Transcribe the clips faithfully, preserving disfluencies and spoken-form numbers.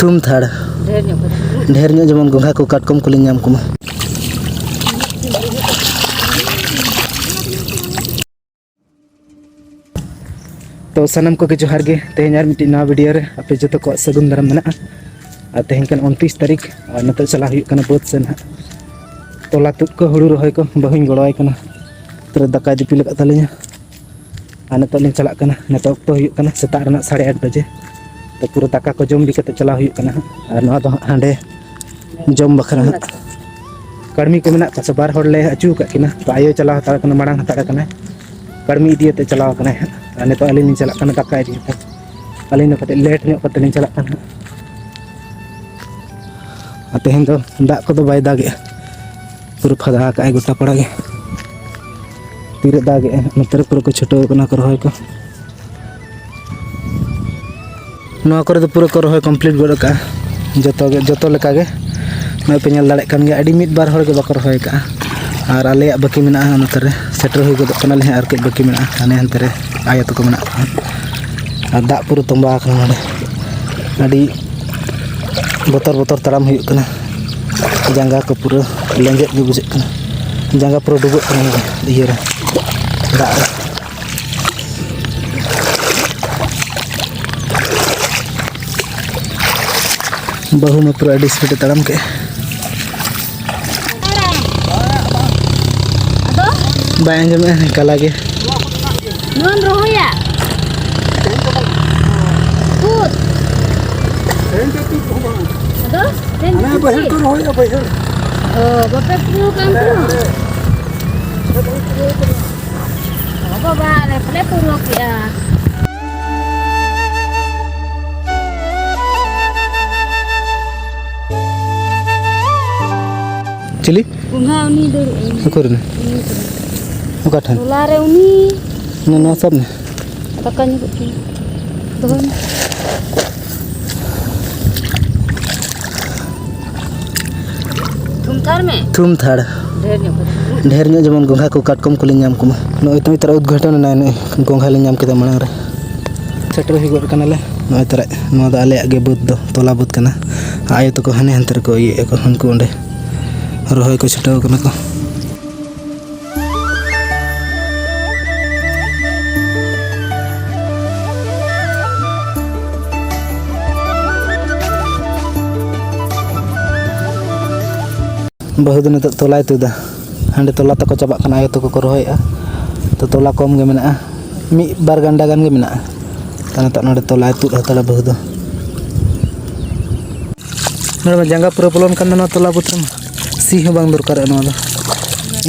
ᱛᱷᱩᱢ ᱛᱷᱟᱲ᱾ ᱰᱷᱮᱨ ᱧᱚᱜ ᱠᱟᱛᱮ᱾ ᱰᱷᱮᱨ ᱧᱚᱜ ᱡᱮᱢᱚᱱ ᱜᱚᱸᱜᱷᱟ ᱠᱚ ᱠᱟᱴᱠᱚᱢ ᱠᱚᱞᱤᱧ ᱧᱟᱢ ᱠᱚᱢᱟ᱾ ᱛᱚ ᱥᱟᱱᱟᱢ ᱠᱚᱜᱮ ᱡᱚᱦᱟᱨ ᱜᱮ᱾ ᱛᱮᱦᱮᱧ ᱟᱨ ᱢᱤᱫᱴᱤᱡ ᱱᱟᱣᱟ ᱵᱷᱤᱰᱤᱭᱳ ᱨᱮ ᱟᱯᱮ ᱡᱚᱛᱚ ᱠᱚᱣᱟᱜ ᱥᱟᱹᱜᱩᱱ ᱫᱟᱨᱟᱢ ᱢᱮᱱᱟᱜᱼᱟ᱾ ᱟᱨ ᱛᱮᱦᱮᱧ ᱠᱟᱱᱟ ᱩᱱᱛᱨᱤᱥ ᱛᱟᱹᱨᱤᱠᱷ, ᱟᱨ ᱱᱤᱛᱚᱜ ᱪᱟᱞᱟᱣ ᱦᱩᱭᱩᱜ ᱠᱟᱱᱟ ᱵᱟᱹᱫᱽ ᱥᱮᱱ ᱦᱟᱸᱜ᱾ ᱛᱚᱞᱟ ᱛᱩᱫ ᱠᱚ, ᱦᱩᱲᱩ ᱨᱚᱦᱚᱭ ᱠᱚ ᱵᱟᱹᱦᱩᱧ ᱜᱚᱲᱚᱣᱟᱭ ᱠᱟᱱᱟ᱾ ᱯᱩᱨᱟᱹ ᱫᱟᱠᱟᱭ ᱫᱤᱯᱤᱞ ᱟᱠᱟᱫ ᱛᱟᱹᱞᱤᱧᱟ᱾ ᱟᱨ ᱱᱤᱛᱚᱜ ᱞᱤᱧ ᱪᱟᱞᱟᱜ ᱠᱟᱱᱟ᱾ ᱱᱤᱛᱚᱜ ᱚᱠᱛᱚ ᱦᱩᱭᱩᱜ ᱠᱟᱱᱟ ᱥᱮᱛᱟᱜ ᱨᱮᱱᱟᱜ ᱥᱟᱲᱮ ᱟᱴ ᱵᱟᱡᱮ᱾ ᱛᱚ ᱯᱩᱨᱟᱹ ᱫᱟᱠᱟ ᱠᱚ ᱡᱚᱢ ᱵᱤ ᱠᱟᱛᱮ ᱪᱟᱞᱟᱣ ᱦᱩᱭᱩᱜ ᱠᱟᱱᱟ ᱦᱟᱸᱜ᱾ ᱟᱨ ᱱᱚᱣᱟ ᱫᱚ ᱦᱟᱸᱜ ᱦᱟᱸᱰᱮ ᱡᱚᱢ ᱵᱟᱠᱷᱨᱟ ᱦᱟᱸᱜ᱾ ᱠᱟᱹᱲᱢᱤ ᱠᱚ ᱢᱮᱱᱟᱜ ᱠᱚᱣᱟ ᱥᱮ, ᱵᱟᱨ ᱦᱚᱲ ᱞᱮ ᱟᱹᱪᱩ ᱟᱠᱟᱫ ᱠᱤᱱᱟ᱾ ᱛᱚ ᱟᱭᱳ ᱪᱟᱞᱟᱣ ᱦᱟᱛᱟᱲ ᱠᱟᱱᱟ, ᱢᱟᱲᱟᱝ ᱦᱟᱛᱟᱲ ᱠᱟᱱᱟᱭ᱾ ᱠᱟᱹᱲᱢᱤ ᱤᱫᱤᱭᱟᱛᱮ ᱪᱟᱞᱟᱣ ᱠᱟᱱᱟᱭ ᱦᱟᱸᱜ᱾ ᱟᱨ ᱱᱤᱛᱚᱜ ᱟᱹᱞᱤᱧ ᱞᱤᱧ ᱪᱟᱞᱟᱜ ᱠᱟᱱᱟ ᱫᱟᱠᱟ ᱤᱫᱤᱭᱟᱛᱮ᱾ ᱟᱹᱞᱤᱧ ᱫᱚ ᱠᱟᱹᱴᱤᱡ ᱞᱮᱴ ᱧᱚᱜ ᱠᱟᱛᱮ ᱞᱤᱧ ᱪᱟᱞᱟᱜ ᱠᱟᱱᱟ ᱦᱟᱸᱜ᱾ ᱟᱨ ᱛᱮᱦᱮᱧ ᱫᱚ ᱫᱟᱜ ᱠᱚᱫᱚ ᱵᱟᱭ ᱫᱟᱜᱮᱜᱼᱟ, ᱯᱩᱨᱟᱹ ᱯᱷᱟᱫᱟ ᱟᱠᱟᱜᱼᱟᱭ ᱜᱚᱴᱟ ᱯᱟᱲᱟ ᱜᱮ᱾ ᱛᱤᱨᱮ ᱫᱟᱜᱮᱜᱼᱟ? ᱱᱚᱛᱮ ᱨᱮ ᱯᱩᱨᱟᱹ ᱠᱚ ᱪᱷᱩᱴᱟᱹᱣ ᱠᱟᱱᱟ ᱠᱚ ᱨᱚᱦᱚᱭ ᱠᱚ᱾ ᱱᱚᱣᱟ ᱠᱚᱨᱮ ᱫᱚ ᱯᱩᱨᱟᱹ ᱠᱚ ᱨᱚᱦᱚᱭ ᱠᱚᱢᱯᱞᱤᱴ ᱜᱚᱫ ᱟᱠᱟᱜᱼᱟ, ᱡᱚᱛᱚ ᱜᱮ, ᱡᱚᱛᱚ ᱞᱮᱠᱟ ᱜᱮ᱾ ᱱᱚᱜᱼᱚᱭ ᱯᱮ ᱧᱮᱞ ᱫᱟᱲᱮᱭᱟᱜ ᱠᱟᱱ ᱜᱮᱭᱟ, ᱟᱹᱰᱤ ᱢᱤᱫ ᱵᱟᱨ ᱦᱚᱲ ᱜᱮ ᱵᱟᱠᱚ ᱨᱚᱦᱚᱭ ᱟᱠᱟᱜᱼᱟ᱾ ᱟᱨ ᱟᱞᱮᱭᱟᱜ ᱵᱟᱹᱠᱤ ᱢᱮᱱᱟᱜᱼᱟ, ᱱᱚᱛᱮ ᱨᱮ ᱥᱮᱴᱮᱨ ᱦᱩᱭ ᱜᱚᱫᱚᱜ ᱠᱟᱱᱟᱞᱮ ᱦᱟᱸᱜ, ᱟᱨ ᱠᱟᱹᱡ ᱵᱟᱹᱠᱤ ᱢᱮᱱᱟᱜᱼᱟ᱾ ᱦᱟᱱᱮ ᱦᱟᱱᱛᱮ ᱨᱮ ᱟᱭᱳ ᱛᱟᱠᱚ ᱢᱮᱱᱟᱜ ᱠᱚᱣᱟ᱾ ᱟᱨ ᱫᱟᱜ ᱯᱩᱨᱟᱹ ᱛᱚᱸᱵᱟ ᱟᱠᱟᱱᱟ ᱱᱚᱰᱮ᱾ ᱟᱹᱰᱤ ᱵᱚᱛᱚᱨ ᱵᱚᱛᱚᱨ ᱛᱟᱲᱟᱢ ᱦᱩᱭᱩᱜ ᱠᱟᱱᱟ᱾ ᱡᱟᱸᱜᱟ ᱠᱚ ᱯᱩᱨᱟᱹ ᱞᱮᱸᱡᱮᱫ ᱜᱮ ᱵᱩᱡᱷᱟᱹᱜ ᱠᱟᱱᱟ᱾ ᱡᱟᱸᱜᱟ ᱯᱩᱨᱟᱹ ᱰᱩᱵᱟᱹᱜ ᱠᱟᱱᱟ ᱤᱭᱟᱹ ᱨᱮ, ᱫᱟᱜ ᱨᱮ᱾ ᱵᱟᱹᱦᱩ ᱢᱟ ᱯᱩᱨᱟᱹ ᱟᱹᱰᱤ ᱥᱯᱤᱰ ᱮ ᱛᱟᱲᱟᱢ ᱠᱮᱫ᱾ ᱟᱫᱚ? ᱵᱟᱭ ᱟᱸᱡᱚᱢᱮᱫᱼᱟ, ᱠᱟᱞᱟ ᱜᱮ᱾ ᱱᱚᱣᱟᱢ ᱨᱚᱦᱚᱭᱟ? ᱛᱩᱫ? ᱛᱮᱦᱮᱧ ᱫᱚ ᱛᱩᱫ ᱦᱚᱸ ᱵᱟᱝ᱾ ᱟᱫᱚ? ᱛᱮᱦᱮᱧ ᱦᱟᱱᱮ ᱛᱩᱫ ᱵᱟᱹᱭᱦᱟᱹᱲ ᱜᱮ? ᱠᱚ ᱨᱚᱦᱚᱭᱟ, ᱵᱟᱹᱭᱦᱟᱹᱲ᱾ ᱚ, ᱵᱟᱯᱮ ᱯᱩᱨᱟᱹᱣ ᱠᱟᱱ ᱦᱟᱱᱮ, ᱛᱟᱢᱟ? ᱦᱟᱱᱮ᱾ ᱦᱟᱱᱮ ᱵᱟᱹᱭᱦᱟᱹᱲ ᱠᱚ ᱨᱚᱦᱚᱭᱟ᱾ ᱚ ᱵᱟᱵᱟ, ᱟᱞᱮ ᱯᱮᱞᱮ ᱯᱩᱨᱟᱹᱣ ᱠᱮᱜᱼᱟ᱾ ᱪᱤᱞᱤ? ᱜᱚᱸᱜᱷᱟ ᱩᱱᱤ ᱫᱚ᱾ ᱩᱠᱩᱨ ᱮᱱᱟ? ᱩᱱᱤ ᱫᱚ᱾ ᱚᱠᱟ ᱴᱷᱮᱱ? ᱴᱚᱞᱟ ᱨᱮ ᱩᱱᱤ᱾ ᱱᱚᱣᱟ, ᱱᱚᱣᱟ ᱥᱟᱵ ᱢᱮ᱾ ᱫᱟᱠᱟ ᱧᱩᱨᱩᱜ ᱠᱟᱱᱟ᱾ ᱫᱚᱦᱚᱭ ᱢᱮ᱾ ᱛᱷᱩᱢ ᱛᱷᱟᱲ ᱢᱮ᱾ ᱛᱷᱩᱢ ᱛᱷᱟᱲ᱾ ᱰᱷᱮᱨ ᱧᱚᱜ ᱠᱟᱛᱮ᱾ ᱰᱷᱮᱨ ᱧᱚᱜ ᱡᱮᱢᱚᱱ ᱜᱚᱸᱜᱷᱟ ᱠᱚ ᱠᱟᱴᱠᱚᱢ ᱠᱚᱞᱤᱧ ᱧᱟᱢ ᱠᱚᱢᱟ᱾ ᱱᱚᱜᱼᱚᱭ ᱛᱚ ᱱᱮᱛᱟᱨ ᱩᱫᱽᱜᱷᱟᱴᱚᱱ ᱮᱱᱟ, ᱱᱚᱜᱼᱚᱭ ᱜᱚᱸᱜᱷᱟ ᱞᱤᱧ ᱧᱟᱢ ᱠᱮᱫᱟ ᱢᱟᱲᱟᱝ ᱨᱮ᱾ ᱥᱮᱴᱮᱨ ᱦᱩᱭ ᱜᱚᱫ ᱠᱟᱱᱟᱞᱮ᱾ ᱱᱚᱜᱼᱚᱭ ᱛᱟᱨᱟ, ᱱᱚᱣᱟ ᱫᱚ ᱟᱞᱮᱭᱟᱜ ᱜᱮ ᱵᱟᱹᱫᱽ ᱫᱚ, ᱛᱚᱞᱟ ᱵᱟᱹᱫᱽ ᱠᱟᱱᱟ᱾ ᱟᱭᱳ ᱛᱟᱠᱚ ᱦᱟᱱᱮ ᱦᱟᱱᱛᱮ ᱨᱮᱠᱚ ᱤᱭᱟᱹᱭᱮᱫᱼᱟ ᱠᱚ, ᱩᱱᱠᱩ ᱚᱸᱰᱮ ᱨᱚᱦᱚᱭ ᱠᱚ ᱪᱷᱩᱴᱟᱹᱣ ᱠᱟᱱᱟ ᱠᱚ᱾ ᱵᱟᱹᱦᱩ ᱫᱚ ᱱᱤᱛᱚᱜ ᱛᱚᱞᱟᱭ ᱛᱩᱫᱟ᱾ ᱦᱟᱸᱰᱮ ᱛᱚᱞᱟ ᱛᱟᱠᱚ ᱪᱟᱵᱟᱜ ᱠᱟᱱᱟ, ᱟᱭᱳ ᱛᱟᱠᱚ ᱠᱚ ᱨᱚᱦᱚᱭᱮᱫᱼᱟ᱾ ᱛᱚ, ᱛᱚᱞᱟ ᱠᱚᱢ ᱜᱮ ᱢᱮᱱᱟᱜᱼᱟ, ᱢᱤᱫ ᱵᱟᱨ ᱜᱟᱱᱰᱟ ᱜᱟᱱ ᱜᱮ ᱢᱮᱱᱟᱜᱼᱟ᱾ ᱛᱚ, ᱱᱤᱛᱚᱜ ᱱᱚᱰᱮ ᱛᱚᱞᱟᱭ ᱛᱩᱫ ᱦᱟᱛᱟᱲᱟ ᱵᱟᱹᱦᱩ ᱫᱚ᱾ ᱱᱚᱰᱮ ᱢᱟ ᱡᱟᱸᱜᱟ ᱯᱩᱨᱟᱹ ᱵᱚᱞᱚᱱ ᱠᱟᱱ ᱫᱚ ᱱᱚᱣᱟ ᱛᱚᱞᱟ ᱵᱩᱛ ᱨᱮᱢᱟ᱾ ᱥᱤ ᱦᱚᱸ ᱵᱟᱝ ᱫᱚᱨᱠᱟᱨᱚᱜᱼᱟ ᱱᱚᱣᱟ ᱫᱚ᱾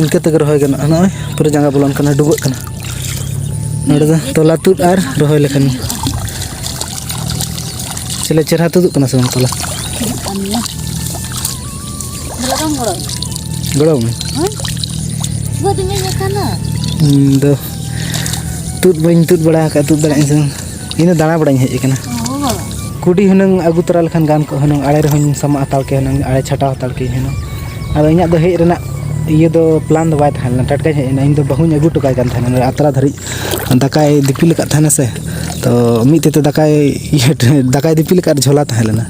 ᱤᱱᱠᱟᱹ ᱛᱮᱜᱮ ᱨᱚᱦᱚᱭ ᱜᱟᱱᱚᱜᱼᱟ᱾ ᱱᱚᱜᱼᱚᱭ ᱯᱩᱨᱟᱹ ᱡᱟᱸᱜᱟ ᱵᱚᱞᱚᱱ ᱠᱟᱱᱟ, ᱰᱩᱵᱟᱹᱜ ᱠᱟᱱᱟ᱾ ᱱᱚᱰᱮ ᱫᱚ ᱛᱚᱞᱟ ᱛᱩᱫ ᱟᱨ ᱨᱚᱦᱚᱭ ᱞᱮᱠᱷᱟᱱ ᱜᱮ᱾ ᱪᱮᱞᱮ ᱪᱮᱦᱨᱟ ᱛᱩᱫᱩᱜ ᱠᱟᱱᱟ ᱥᱮ ᱵᱟᱝ ᱛᱚᱞᱟ? ᱛᱩᱫᱩᱜ ᱠᱟᱱ ᱜᱮᱭᱟ᱾ ᱫᱮᱞᱟ ᱫᱚᱢ ᱜᱚᱲᱚ᱾ ᱜᱚᱲᱚ ᱢᱮ᱾ ᱦᱮᱸ? ᱵᱟᱹᱫᱽ ᱤᱧ ᱦᱮᱡ ᱟᱠᱟᱱᱟ᱾ ᱤᱧ ᱫᱚ ᱛᱩᱫ ᱵᱟᱹᱧ ᱛᱩᱫ ᱵᱟᱲᱟ ᱟᱠᱟᱫ, ᱛᱩᱫ ᱫᱟᱲᱮᱭᱟᱜ ᱟᱹᱧ ᱥᱮ ᱵᱟᱝ? ᱤᱧ ᱫᱚ ᱫᱟᱬᱟ ᱵᱟᱲᱟᱧ ᱦᱮᱡ ᱟᱠᱟᱱᱟ᱾ ᱚ, ᱵᱟᱵᱟ᱾ ᱠᱩᱰᱤ ᱦᱩᱱᱟᱹᱝ ᱟᱹᱜᱩ ᱛᱚᱨᱟ ᱞᱮᱠᱷᱟᱱ ᱜᱟᱱ ᱠᱚᱜ ᱦᱩᱱᱟᱹᱝ, ᱟᱲᱮ ᱨᱮᱦᱚᱧ ᱥᱟᱢᱟᱜ ᱦᱟᱛᱟᱲ ᱠᱮᱭᱟ ᱦᱩᱱᱟᱹᱝ, ᱟᱲᱮ ᱪᱷᱟᱴᱟᱣ ᱦᱟᱛᱟᱲ ᱠᱮᱭᱟᱹᱧ ᱦᱩᱱᱟᱹᱝ᱾ ᱟᱫᱚ ᱤᱧᱟᱹᱜ ᱫᱚ ᱦᱮᱡ ᱨᱮᱱᱟᱜ ᱤᱭᱟᱹ ᱫᱚ, plan ᱫᱚ ᱵᱟᱭ ᱛᱟᱦᱮᱸ ᱞᱮᱱᱟ, ᱴᱟᱴᱠᱟᱧ ᱦᱮᱡ ᱮᱱᱟ᱾ ᱤᱧ ᱫᱚ ᱵᱟᱹᱦᱩᱧ ᱟᱹᱜᱩ ᱦᱚᱴᱚ ᱠᱟᱭ ᱠᱟᱱ ᱛᱟᱦᱮᱱᱟ ᱱᱚᱰᱮ ᱟᱛᱨᱟ ᱫᱷᱟᱹᱨᱤᱡ, ᱫᱟᱠᱟᱭ ᱫᱤᱯᱤᱞ ᱟᱠᱟᱫ ᱛᱟᱦᱮᱱᱟ ᱥᱮ, ᱛᱚ ᱢᱤᱫ ᱛᱤ ᱛᱮ ᱫᱟᱠᱟᱭ ᱤᱭᱟᱹ, ᱫᱟᱠᱟᱭ ᱫᱤᱯᱤᱞ ᱟᱠᱟᱫ ᱡᱷᱚᱞᱟ ᱛᱟᱦᱮᱸ ᱞᱮᱱᱟ᱾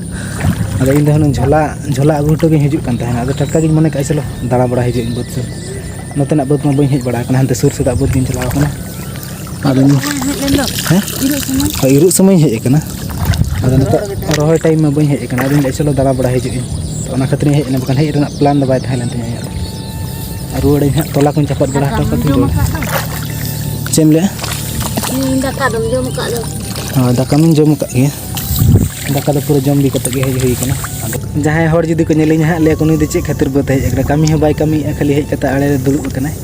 ᱟᱫᱚ ᱤᱧ ᱫᱚ ᱦᱩᱱᱟᱹᱝ ᱡᱷᱚᱞᱟ, ᱡᱷᱚᱞᱟ ᱟᱹᱜᱩ ᱦᱚᱴᱚ ᱜᱤᱧ ᱦᱤᱡᱩᱜ ᱠᱟᱱ ᱛᱟᱦᱮᱱᱟ᱾ ᱟᱫᱚ ᱴᱟᱴᱠᱟ ᱜᱤᱧ ᱢᱚᱱᱮ ᱠᱮᱫᱼᱟ, ᱪᱚᱞᱚ ᱫᱟᱬᱟ ᱵᱟᱲᱟ ᱦᱤᱡᱩᱜ ᱤᱧ ᱵᱟᱹᱫᱽ ᱥᱮᱫ᱾ ᱱᱚᱛᱮᱱᱟᱜ ᱵᱟᱹᱫᱽ ᱢᱟ ᱵᱟᱹᱧ ᱦᱮᱡ ᱵᱟᱲᱟ ᱟᱠᱟᱱᱟ, ᱦᱟᱱᱛᱮ ᱥᱩᱨ ᱥᱮᱫᱟᱜ ᱵᱟᱹᱫᱽ ᱜᱤᱧ ᱪᱟᱞᱟᱣ ᱟᱠᱟᱱᱟ᱾ ᱟᱫᱚᱧ ᱤᱨᱚᱜ ᱥᱚᱢᱚᱭ ᱦᱮᱡ ᱞᱮᱱ ᱫᱚ᱾ ᱦᱮᱸ? ᱤᱨᱚᱜ ᱥᱚᱢᱚᱭ? ᱦᱳᱭ, ᱤᱨᱚᱜ ᱥᱚᱢᱚᱭ ᱤᱧ ᱦᱮᱡ ᱟᱠᱟᱱᱟ᱾ ᱟᱫᱚ ᱱᱤᱛᱚᱜ ᱨᱚᱦᱚᱭ time ᱢᱟ ᱵᱟᱹᱧ ᱦᱮᱡ ᱟᱠᱟᱱᱟ᱾ ᱟᱫᱚᱧ ᱞᱟᱹᱭᱮᱫ, ᱪᱚᱞᱚ ᱫᱟᱬᱟ ᱵᱟᱲᱟ ᱦᱤᱡᱩᱜ ᱤᱧ᱾ ᱛᱚ, ᱚᱱᱟ ᱠᱷᱟᱹᱛᱤᱨ ᱤᱧ ᱦᱮᱡ ᱮᱱᱟ, ᱵᱟᱠᱷᱟᱱ ᱦᱮᱡ ᱨᱮᱱᱟᱜ plan ᱫᱚ ᱵᱟᱭ ᱛᱟᱦᱮᱸ ᱞᱮᱱ ᱛᱤᱧᱟᱹ ᱤᱧᱟᱹᱜ ᱫᱚ᱾ ᱟᱨ ᱨᱩᱣᱟᱹᱲᱟᱹᱧ ᱦᱟᱸᱜ, ᱛᱚᱞᱟ ᱠᱚᱧ ᱪᱟᱯᱟᱫ ᱵᱟᱲᱟ ᱦᱚᱴᱚ ᱠᱟᱜ ᱛᱤᱧ ᱨᱩᱣᱟᱹᱲ᱾ ᱪᱮᱫ ᱮᱢ ᱞᱟᱹᱭᱟ? ᱤᱧ ᱫᱟᱠᱟ ᱫᱚᱢ ᱡᱚᱢ ᱟᱠᱟᱫ ᱫᱚ? ᱦᱳᱭ, ᱫᱟᱠᱟ ᱢᱟᱧ ᱡᱚᱢ ᱟᱠᱟᱫ ᱜᱮᱭᱟ᱾ ᱫᱟᱠᱟ ᱫᱚ ᱯᱩᱨᱟᱹ ᱡᱚᱢ ᱵᱤ ᱠᱟᱛᱮ ᱜᱮ ᱦᱮᱡ ᱦᱩᱭ ᱟᱠᱟᱱᱟ᱾ ᱟᱫᱚ ᱡᱟᱦᱟᱸᱭ ᱦᱚᱲ ᱡᱩᱫᱤ ᱠᱚ ᱧᱮᱞᱤᱧᱟ ᱦᱟᱸᱜ, ᱞᱟᱹᱭᱟᱠᱚ, "ᱱᱩᱭ ᱫᱚ ᱪᱮᱫ ᱠᱷᱟᱹᱛᱤᱨ ᱵᱟᱹᱫᱽ ᱦᱮᱡ ᱟᱠᱟᱱᱟ? ᱠᱟᱹᱢᱤ ᱦᱚᱸ ᱵᱟᱭ ᱠᱟᱹᱢᱤᱭᱮᱫᱼᱟ, ᱠᱷᱟᱹᱞᱤ ᱦᱮᱡ ᱠᱟᱛᱮ ᱟᱲᱮ ᱨᱮ ᱫᱩᱲᱩᱵ ᱟᱠᱟᱱᱟᱭ?"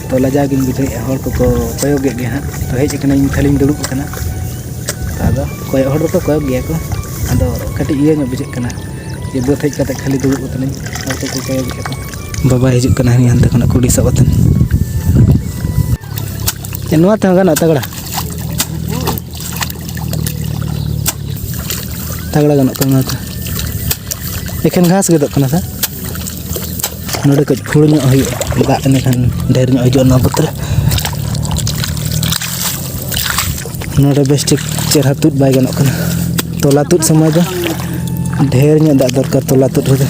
ᱛᱚ ᱞᱟᱡᱟᱣ ᱜᱤᱧ ᱵᱩᱡᱷᱟᱹᱣᱮᱫᱼᱟ, ᱦᱚᱲ ᱠᱚᱠᱚ ᱠᱚᱭᱚᱜᱮᱫ ᱜᱮᱭᱟ ᱦᱟᱸᱜ᱾ ᱛᱚ ᱦᱮᱡ ᱟᱠᱟᱱᱟᱹᱧ, ᱠᱷᱟᱹᱞᱤᱧ ᱫᱩᱲᱩᱵ ᱟᱠᱟᱱᱟ᱾ ᱟᱫᱚ ᱠᱚᱭᱚᱜ ᱦᱚᱲ ᱫᱚᱠᱚ ᱠᱚᱭᱚᱜ ᱜᱮᱭᱟ ᱠᱚ, ᱟᱫᱚ ᱠᱟᱹᱴᱤᱡ ᱤᱭᱟᱹ ᱧᱚᱜ ᱵᱩᱡᱷᱟᱹᱜ ᱠᱟᱱᱟ ᱡᱮ ᱵᱟᱹᱫᱽ ᱦᱮᱡ ᱠᱟᱛᱮ ᱠᱷᱟᱹᱞᱤ ᱫᱩᱲᱩᱵ ᱟᱠᱟᱱᱟᱹᱧ, ᱦᱚᱲ ᱠᱚᱠᱚ ᱠᱚᱭᱚᱜᱮᱫᱼᱟ ᱠᱚ᱾ ᱵᱟᱵᱟᱭ ᱦᱤᱡᱩᱜ ᱠᱟᱱᱟ ᱦᱟᱹᱱᱤ ᱦᱟᱱᱛᱮ ᱠᱷᱚᱱᱟᱜ ᱠᱩᱰᱤ ᱥᱟᱵ ᱟᱛᱮ᱾ ᱪᱮᱫ ᱱᱚᱣᱟ ᱛᱮᱦᱚᱸ ᱜᱟᱱᱚᱜᱼᱟ ᱛᱟᱜᱲᱟ? ᱛᱟᱜᱲᱟ ᱜᱟᱱᱚᱜ ᱠᱟᱱᱟ ᱱᱚᱣᱟ ᱛᱮ᱾ ᱮᱠᱷᱮᱱ ᱜᱷᱟᱥ ᱜᱮᱫᱚᱜ ᱠᱟᱱᱟ ᱥᱮ? ᱱᱚᱰᱮ ᱠᱟᱹᱡ ᱯᱷᱩᱲ ᱧᱚᱜ ᱦᱩᱭᱩᱜᱼᱟ, ᱫᱟᱜ ᱮᱸᱰᱮᱠᱷᱟᱱ ᱰᱷᱮᱨ ᱧᱚᱜ ᱦᱤᱡᱩᱜᱼᱟ ᱱᱚᱣᱟ ᱵᱟᱹᱫᱽ ᱨᱮ᱾ ᱱᱚᱰᱮ ᱵᱮᱥ ᱴᱷᱤᱠ ᱪᱮᱦᱨᱟ ᱛᱩᱫ ᱵᱟᱭ ᱜᱟᱱᱚᱜ ᱠᱟᱱᱟ᱾ ᱛᱚᱞᱟ ᱛᱩᱫ ᱥᱚᱢᱚᱭ ᱫᱚ ᱰᱷᱮᱨ ᱧᱚᱜ ᱫᱟᱜ ᱫᱚᱨᱠᱟᱨ ᱛᱚᱞᱟ ᱛᱩᱫ ᱨᱮᱫᱚ᱾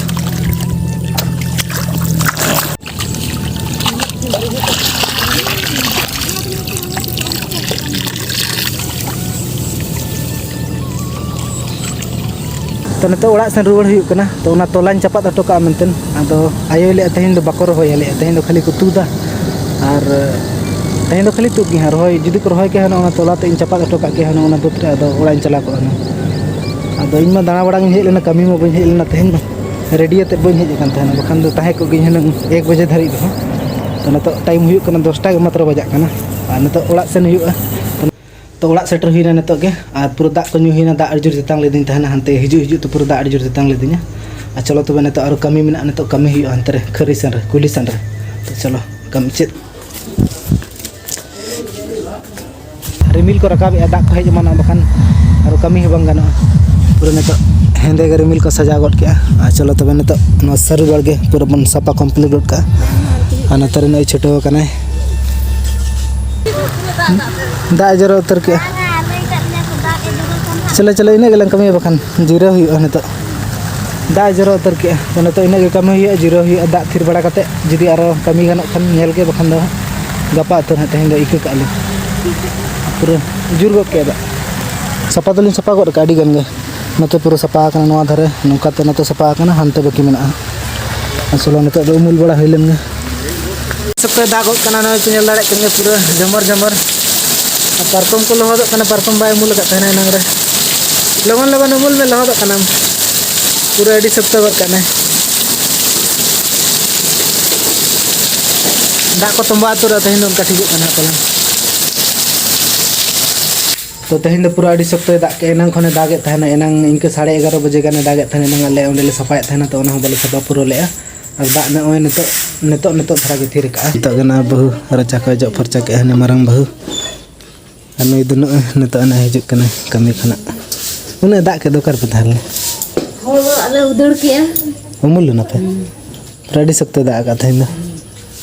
ᱛᱚ, ᱱᱤᱛᱚᱜ ᱚᱲᱟᱜ ᱥᱮᱱ ᱨᱩᱣᱟᱹᱲ ᱦᱩᱭᱩᱜ ᱠᱟᱱᱟ᱾ ᱛᱚ, ᱚᱱᱟ ᱛᱚᱞᱟᱧ ᱪᱟᱯᱟᱫ ᱦᱚᱴᱚ ᱠᱟᱜᱼᱟ ᱢᱮᱱᱛᱮ᱾ ᱟᱫᱚ ᱟᱭᱳᱭ ᱞᱟᱹᱭᱮᱫᱼᱟ, "ᱛᱮᱦᱮᱧ ᱫᱚ ᱵᱟᱠᱚ ᱨᱚᱦᱚᱭᱟ," ᱞᱟᱹᱭᱮᱫᱼᱟ, "ᱛᱮᱦᱮᱧ ᱫᱚ ᱠᱷᱟᱹᱞᱤ ᱠᱚ ᱛᱩᱫᱟ, ᱟᱨ ᱛᱮᱦᱮᱧ ᱫᱚ ᱠᱷᱟᱹᱞᱤ ᱛᱩᱫ ᱜᱮ ᱦᱟᱸᱜ, ᱨᱚᱦᱚᱭ ᱡᱩᱫᱤ ᱠᱚ ᱨᱚᱦᱚᱭ ᱠᱮᱭᱟ ᱦᱟᱸᱜ, ᱚᱱᱟ ᱛᱚᱞᱟ ᱛᱮᱫ ᱤᱧ ᱪᱟᱯᱟᱫ ᱦᱚᱴᱚ ᱠᱟᱜ ᱠᱮᱭᱟ ᱦᱟᱸᱜ ᱚᱱᱟ ᱵᱟᱹᱫᱽ ᱨᱮ, ᱟᱫᱚ ᱚᱲᱟᱜ ᱤᱧ ᱪᱟᱞᱟᱣ ᱠᱚᱜᱼᱟ ᱦᱩᱱᱟᱹᱝ᱾ ᱟᱫᱚ ᱤᱧ ᱢᱟ ᱫᱟᱬᱟ ᱵᱟᱲᱟ ᱜᱤᱧ ᱦᱮᱡ ᱞᱮᱱᱟ, ᱠᱟᱹᱢᱤ ᱢᱟ ᱵᱟᱹᱧ ᱦᱮᱡ ᱞᱮᱱᱟ ᱛᱮᱦᱮᱧ ᱢᱟ, ᱨᱮᱰᱤ ᱟᱛᱮᱫ ᱵᱟᱹᱧ ᱦᱮᱡ ᱟᱠᱟᱱ ᱛᱟᱦᱮᱱᱟ, ᱵᱟᱠᱷᱟᱱ ᱫᱚ ᱛᱟᱦᱮᱸ ᱠᱚᱜ ᱜᱤᱧ ᱦᱩᱱᱟᱹᱝ ᱮᱠ ᱵᱟᱡᱮ ᱫᱷᱟᱹᱨᱤᱡ ᱫᱚ ᱦᱟᱸᱜ᱾ ᱛᱚ, ᱱᱤᱛᱚᱜ ᱴᱟᱭᱤᱢ ᱦᱩᱭᱩᱜ ᱠᱟᱱᱟ ᱫᱚᱥᱴᱟ ᱜᱮ ᱢᱟᱛᱨᱚ ᱵᱟᱡᱟᱜ ᱠᱟᱱᱟ, ᱟᱨ ᱱᱤᱛᱚᱜ ᱚᱲᱟᱜ ᱥᱮᱱ ᱦᱩᱭᱩᱜᱼᱟ᱾ ᱛᱚ, ᱚᱲᱟᱜ ᱥᱮᱴᱮᱨ ᱦᱩᱭᱱᱟ ᱱᱤᱛᱚᱜ ᱜᱮ, ᱟᱨ ᱯᱩᱨᱟᱹ ᱫᱟᱜ ᱠᱚ ᱧᱩ ᱦᱩᱭᱱᱟ, ᱫᱟᱜ ᱟᱹᱰᱤ ᱡᱳᱨ ᱛᱮᱛᱟᱝ ᱞᱮᱫᱤᱧ ᱛᱟᱦᱮᱱᱟ, ᱦᱟᱱᱛᱮ ᱦᱤᱡᱩᱜ ᱦᱤᱡᱩᱜ ᱛᱮ ᱯᱩᱨᱟᱹ ᱫᱟᱜ ᱟᱹᱰᱤ ᱡᱳᱨ ᱛᱮᱛᱟᱝ ᱞᱮᱫᱤᱧᱟ᱾ ᱟᱨ ᱪᱚᱞᱚ ᱛᱚᱵᱮ, ᱱᱤᱛᱚᱜ ᱟᱨᱚ ᱠᱟᱹᱢᱤ ᱢᱮᱱᱟᱜᱼᱟ, ᱱᱤᱛᱚᱜ ᱠᱟᱹᱢᱤ ᱦᱩᱭᱩᱜᱼᱟ ᱦᱟᱱᱛᱮ ᱨᱮ, ᱠᱷᱟᱹᱨᱟᱹᱭ ᱥᱮᱱ ᱨᱮ, ᱠᱩᱞᱦᱤ ᱥᱮᱱ ᱨᱮ᱾ ᱛᱚ ᱪᱚᱞᱚ, ᱠᱟᱹᱢᱤ ᱪᱮᱫ? ᱨᱤᱢᱤᱞ ᱠᱚ ᱨᱟᱠᱟᱵᱮᱜᱼᱟ, ᱫᱟᱜ ᱠᱚ ᱦᱮᱡ ᱮᱢᱟᱱᱚᱜᱼᱟ, ᱵᱟᱠᱷᱟᱱ ᱟᱨᱚ ᱠᱟᱹᱢᱤ ᱦᱚᱸ ᱵᱟᱝ ᱜᱟᱱᱚᱜᱼᱟ᱾ ᱯᱩᱨᱟᱹ ᱱᱤᱛᱚᱜ ᱦᱮᱸᱫᱮ ᱜᱮ ᱨᱤᱢᱤᱞ ᱠᱚ ᱥᱟᱡᱟᱣ ᱜᱚᱫ ᱠᱮᱜᱼᱟ᱾ ᱟᱨ ᱪᱚᱞᱚ ᱛᱚᱵᱮ, ᱱᱤᱛᱚᱜ ᱱᱚᱣᱟ ᱥᱟᱹᱨᱩ ᱵᱟᱲᱜᱮ ᱯᱩᱨᱟᱹ ᱵᱚᱱ ᱥᱟᱯᱟ ᱠᱚᱢᱯᱞᱤᱴ ᱜᱚᱫ ᱠᱟᱜᱼᱟ᱾ ᱟᱨ ᱱᱚᱛᱮ ᱨᱮ ᱱᱩᱭ ᱪᱷᱩᱴᱟᱹᱣ ᱟᱠᱟᱱᱟᱭ, ᱫᱟᱜ ᱮ ᱡᱚᱨᱚ ᱩᱛᱟᱹᱨ ᱠᱮᱜᱼᱟ᱾ ᱪᱚᱞᱚ, ᱪᱚᱞᱚ, ᱤᱱᱟᱹᱜ ᱜᱮᱞᱟᱝ ᱠᱟᱹᱢᱤᱭᱟ, ᱵᱟᱠᱷᱟᱱ ᱡᱤᱨᱟᱹᱣ ᱦᱩᱭᱩᱜᱼᱟ ᱱᱤᱛᱚᱜ᱾ ᱫᱟᱜ ᱮ ᱡᱚᱨᱚ ᱩᱛᱟᱹᱨ ᱠᱮᱜᱼᱟ, ᱛᱚ ᱱᱤᱛᱚᱜ ᱤᱱᱟᱹᱜ ᱜᱮ ᱠᱟᱹᱢᱤ ᱦᱩᱭᱩᱜᱼᱟ, ᱡᱤᱨᱟᱹᱣ ᱦᱩᱭᱩᱜᱼᱟ᱾ ᱫᱟᱜ ᱛᱷᱤᱨ ᱵᱟᱲᱟ ᱠᱟᱛᱮᱫ ᱡᱩᱫᱤ ᱟᱨᱚ ᱠᱟᱹᱢᱤ ᱜᱟᱱᱚᱜ ᱠᱷᱟᱱ ᱧᱮᱞ ᱜᱮ, ᱵᱟᱠᱷᱟᱱ ᱫᱚ ᱜᱟᱯᱟ ᱩᱛᱟᱹᱨ ᱦᱟᱸᱜ᱾ ᱛᱮᱦᱮᱧ ᱫᱚ ᱤᱠᱟᱹ ᱠᱟᱜᱼᱟ ᱞᱤᱧ, ᱯᱩᱨᱟᱹ ᱡᱳᱨ ᱜᱚᱫ ᱠᱮᱜᱼᱟ ᱫᱟᱜ᱾ ᱥᱟᱯᱟ ᱫᱚᱞᱤᱧ ᱥᱟᱯᱟ ᱜᱚᱫ ᱠᱟᱜᱼᱟ ᱟᱹᱰᱤ ᱜᱟᱱ ᱜᱮ᱾ ᱱᱚᱛᱮ ᱯᱩᱨᱟᱹ ᱥᱟᱯᱟ ᱟᱠᱟᱱᱟ, ᱱᱚᱣᱟ ᱫᱷᱟᱨᱮ ᱱᱚᱝᱠᱟ ᱛᱮ ᱱᱚᱛᱮ ᱥᱟᱯᱟ ᱟᱠᱟᱱᱟ, ᱦᱟᱱᱛᱮ ᱵᱟᱹᱠᱤ ᱢᱮᱱᱟᱜᱼᱟ᱾ ᱟᱥᱚᱞᱮ ᱱᱤᱛᱚᱜ ᱫᱚ ᱩᱢᱩᱞ ᱵᱟᱲᱟ ᱦᱩᱭ ᱞᱮᱱ ᱜᱮ᱾ ᱥᱚᱠᱛᱚᱭ ᱫᱟᱜ ᱜᱚᱫ ᱠᱟᱱᱟ, ᱱᱚᱜᱼᱚᱭ ᱯᱮ ᱧᱮᱞ ᱫᱟᱲᱮᱭᱟᱜ ᱠᱟᱱ ᱜᱮᱭᱟ, ᱯᱩᱨᱟᱹ ᱡᱷᱚᱢᱚᱨ ᱡᱷᱚᱢᱚᱨ᱾ ᱟᱨ ᱯᱟᱨᱠᱚᱢ ᱠᱚ ᱞᱚᱦᱚᱫᱚᱜ ᱠᱟᱱᱟ, ᱯᱟᱨᱠᱚᱢ ᱵᱟᱭ ᱩᱢᱩᱞ ᱟᱠᱟᱫ ᱛᱟᱦᱮᱱᱟ ᱮᱱᱟᱝ ᱨᱮ᱾ ᱞᱚᱜᱚᱱ ᱞᱚᱜᱚᱱ ᱩᱢᱩᱞ ᱢᱮ, ᱞᱚᱦᱚᱫᱚᱜ ᱠᱟᱱᱟᱢ᱾ ᱯᱩᱨᱟᱹ ᱟᱹᱰᱤ ᱥᱚᱠᱛᱚ ᱜᱚᱫ ᱠᱟᱜ ᱢᱮ᱾ ᱫᱟᱜ ᱠᱚ ᱛᱚᱸᱵᱟ ᱩᱛᱟᱹᱨᱚᱜᱼᱟ, ᱛᱮᱦᱮᱧ ᱫᱚ ᱚᱱᱠᱟ ᱴᱷᱤᱠᱚᱜ ᱠᱟᱱᱟ ᱯᱟᱞᱮᱱ᱾ ᱛᱚ, ᱛᱮᱦᱮᱧ ᱫᱚ ᱯᱩᱨᱟᱹ ᱟᱹᱰᱤ ᱥᱚᱠᱛᱚᱭ ᱫᱟᱜ ᱠᱮᱜᱼᱟ᱾ ᱮᱱᱟᱝ ᱠᱷᱚᱱᱮ ᱫᱟᱜᱮᱫ ᱛᱟᱦᱮᱱᱟ, ᱮᱱᱟᱝ ᱤᱱᱠᱟᱹ ᱥᱟᱲᱮ ᱮᱜᱟᱨᱚ ᱵᱟᱡᱮ ᱜᱟᱱᱮ ᱫᱟᱜᱮᱫ ᱛᱟᱦᱮᱱᱟ᱾ ᱮᱱᱟᱝ ᱟᱞᱮ ᱚᱸᱰᱮ ᱞᱮ ᱥᱟᱯᱷᱟᱭᱮᱫ ᱛᱟᱦᱮᱱᱟ, ᱛᱚ ᱚᱱᱟ ᱦᱚᱸ ᱵᱟᱞᱮ ᱥᱟᱯᱷᱟ ᱯᱩᱨᱟᱹᱣ ᱞᱮᱜᱼᱟ᱾ ᱟᱨ ᱫᱟᱜ ᱱᱚᱜᱼᱚᱭ ᱱᱤᱛᱚᱜ, ᱱᱤᱛᱚᱜ, ᱱᱤᱛᱚᱜ ᱫᱷᱟᱨᱟ ᱜᱮ ᱛᱷᱤᱨ ᱠᱟᱜᱼᱟ᱾ ᱱᱤᱛᱚᱜ ᱜᱮ ᱱᱚᱣᱟ ᱵᱟᱹᱦᱩ ᱨᱟᱪᱟ ᱠᱚᱭ ᱡᱚᱜ ᱯᱷᱟᱨᱪᱟ ᱠᱮᱜᱼᱟ, ᱩᱱᱤ ᱢᱟᱨᱟᱝ ᱵᱟᱹᱦᱩ᱾ ᱟᱨ ᱱᱩᱭ ᱫᱚ ᱱᱚᱜᱼᱚᱭ ᱱᱤᱛᱚᱜ ᱟᱱᱮ ᱦᱤᱡᱩᱜ ᱠᱟᱱᱟᱭ ᱠᱟᱹᱢᱤ ᱠᱷᱚᱱᱟᱜ᱾ ᱩᱱᱟᱹᱜ ᱫᱟᱜ ᱠᱮᱫ ᱫᱚ ᱚᱠᱟ ᱨᱮᱯᱮ ᱛᱟᱦᱮᱸ ᱞᱮᱱᱟ? ᱦᱳᱭ, ᱟᱞᱮ ᱩᱫᱟᱹᱲ ᱠᱮᱜᱼᱟ᱾ ᱩᱢᱩᱞ ᱞᱮᱱᱟ ᱯᱮ? ᱦᱩᱸ᱾ ᱯᱩᱨᱟᱹ ᱟᱹᱰᱤ ᱥᱚᱠᱛᱚᱭ ᱫᱟᱜ ᱟᱠᱟᱫ ᱛᱮᱦᱮᱧ ᱫᱚ᱾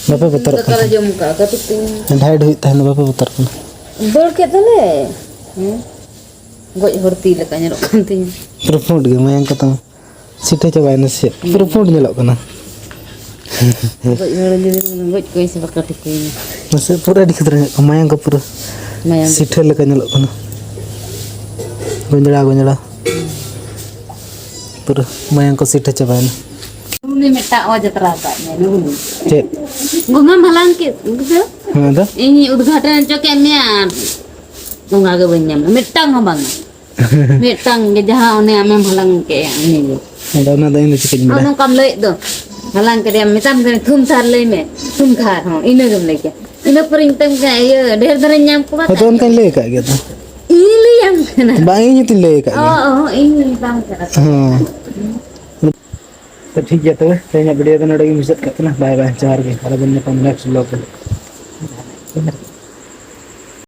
ᱵᱟᱯᱮ ᱵᱚᱛᱚᱨᱚᱜ ᱫᱟᱠᱟ ᱠᱟᱱᱟ? ᱞᱮ ᱡᱚᱢ ᱠᱟᱜᱼᱟ, ᱠᱟᱹᱴᱤᱡ ᱛᱮ᱾ ᱰᱷᱟᱭᱤᱴ ᱦᱩᱭᱩᱜ ᱛᱟᱦᱮᱱ ᱫᱚ, ᱵᱟᱯᱮ ᱵᱚᱛᱚᱨᱚᱜ ᱠᱟᱱᱟ? ᱫᱟᱹᱲ ᱠᱮᱫ ᱫᱚᱞᱮ᱾ ᱦᱮᱸ? ᱜᱚᱡ ᱦᱚᱲ ᱛᱤ ᱞᱮᱠᱟ ᱧᱮᱞᱚᱜ ᱠᱟᱱ ᱛᱤᱧᱟ᱾ ᱯᱩᱨᱟᱹ ᱯᱩᱸᱰ ᱜᱮ, ᱢᱟᱭᱟᱝ ᱠᱚ ᱛᱟᱢ ᱥᱤᱴᱷᱟᱹ ᱪᱟᱵᱟᱭᱮᱱᱟ ᱥᱮ ᱪᱮᱫ? ᱯᱩᱨᱟᱹ ᱯᱩᱸᱰ ᱧᱮᱞᱚᱜ ᱠᱟᱱᱟ᱾ ᱜᱚᱡ ᱦᱚᱲ ᱡᱩᱫᱤ ᱜᱚᱡ ᱠᱚᱣᱟᱭ ᱥᱮ ᱵᱟᱠᱚ ᱴᱷᱤᱠᱟᱹᱭᱟ᱾ ᱢᱟᱥᱮ ᱯᱩᱨᱟᱹ ᱟᱹᱰᱤ ᱠᱷᱟᱛᱨᱟ ᱧᱮᱞᱚᱜ ᱠᱟᱱᱟ, ᱢᱟᱭᱟᱝ ᱠᱚ ᱯᱩᱨᱟᱹ ᱢᱟᱭᱟᱝ ᱠᱚ᱾ ᱥᱤᱴᱷᱟᱹ ᱞᱮᱠᱟ ᱧᱮᱞᱚᱜ ᱠᱟᱱᱟ᱾ ᱜᱚᱸᱡᱲᱟ ᱜᱚᱸᱡᱲᱟ᱾ ᱯᱩᱨᱟᱹ ᱢᱟᱭᱟᱝ ᱠᱚ ᱥᱤᱴᱷᱟᱹ ᱪᱟᱵᱟᱭᱮᱱᱟ᱾ ᱩᱱᱤ ᱢᱤᱫᱴᱟᱝ ᱚ ᱡᱟᱛᱨᱟ ᱟᱠᱟᱫ ᱢᱮᱭᱟ, ᱱᱩᱜᱩ᱾ ᱪᱮᱫ? ᱜᱚᱢᱟᱢ ᱦᱟᱞᱟᱝ ᱠᱮᱫ ᱫᱚ? ᱦᱮᱸ, ᱟᱫᱚ? ᱤᱧ ᱩᱫᱽᱜᱷᱟᱴᱚᱱ ᱦᱚᱪᱚ ᱠᱮᱫ ᱢᱮᱭᱟ ᱟᱨ ᱵᱚᱸᱜᱟ ᱜᱮ ᱵᱟᱹᱧ ᱧᱟᱢ ᱮᱫᱟ᱾ ᱢᱤᱫᱴᱟᱝ ᱦᱚᱸ ᱵᱟᱝᱟ᱾ ᱢᱤᱫᱴᱟᱝ ᱜᱮ, ᱡᱟᱦᱟᱸ ᱚᱱᱮ ᱟᱢᱮᱢ ᱦᱟᱞᱟᱝ ᱠᱮᱫᱼᱟ, ᱩᱱᱤ ᱜᱮ᱾ ᱟᱫᱚ ᱚᱱᱟ ᱫᱚ ᱤᱧ ᱫᱚ ᱪᱤᱠᱟᱹᱧ ᱟᱨ ᱵᱟᱲᱟᱭᱟ? ᱱᱚᱝᱠᱟᱢ ᱞᱟᱹᱭᱮᱫ ᱫᱚ, ᱦᱟᱞᱟᱝ ᱠᱮᱫᱮᱭᱟᱢ, ᱢᱮᱛᱟᱢ ᱠᱟᱹᱱᱟᱹᱧ, ᱛᱷᱩᱢ ᱛᱷᱟᱨ ᱞᱟᱹᱭ ᱢᱮ᱾ ᱛᱷᱩᱢ ᱛᱷᱟᱨ, ᱦᱚᱸ, ᱤᱱᱟᱹ ᱜᱮᱢ ᱞᱟᱹᱭ ᱠᱮᱫ᱾ ᱤᱱᱟᱹ ᱯᱚᱨᱮᱧ ᱢᱮᱛᱟᱢ ᱠᱟᱱᱟ, ᱤᱭᱟᱹ, ᱰᱷᱮᱨ ᱫᱷᱟᱨᱟᱧ ᱧᱟᱢ ᱠᱚᱣᱟ᱾ ᱦᱳᱭᱛᱳ ᱚᱱᱠᱟᱧ ᱞᱟᱹᱭ ᱟᱠᱟᱫ ᱜᱮᱭᱟ ᱛᱚ᱾ ᱤᱧ ᱞᱟᱹᱭᱟᱢ ᱠᱟᱱᱟ᱾ ᱵᱟᱝ, ᱤᱧ ᱦᱚᱸᱛᱚᱧ ᱞᱟᱹᱭ ᱟᱠᱟᱫ ᱚ, ᱜᱮᱭᱟ᱾ ᱚ, ᱤᱧ ᱢᱮᱛᱟᱢ ᱠᱟᱱᱟ᱾ ᱦᱮᱸ᱾ ᱛᱚ ᱴᱷᱤᱠ ᱜᱮᱭᱟ ᱛᱚᱵᱮ, ᱛᱮᱦᱮᱧᱟᱜ video ᱫᱚ ᱱᱚᱰᱮ ᱜᱮ ᱢᱩᱪᱟᱹᱫ ᱠᱟᱜ ᱠᱟᱱᱟ᱾ Bye bye, ᱡᱚᱦᱟᱨ ᱜᱮ, ᱟᱨᱚ ᱵᱚᱱ ᱧᱟᱯᱟᱢ next vlog ᱨᱮ᱾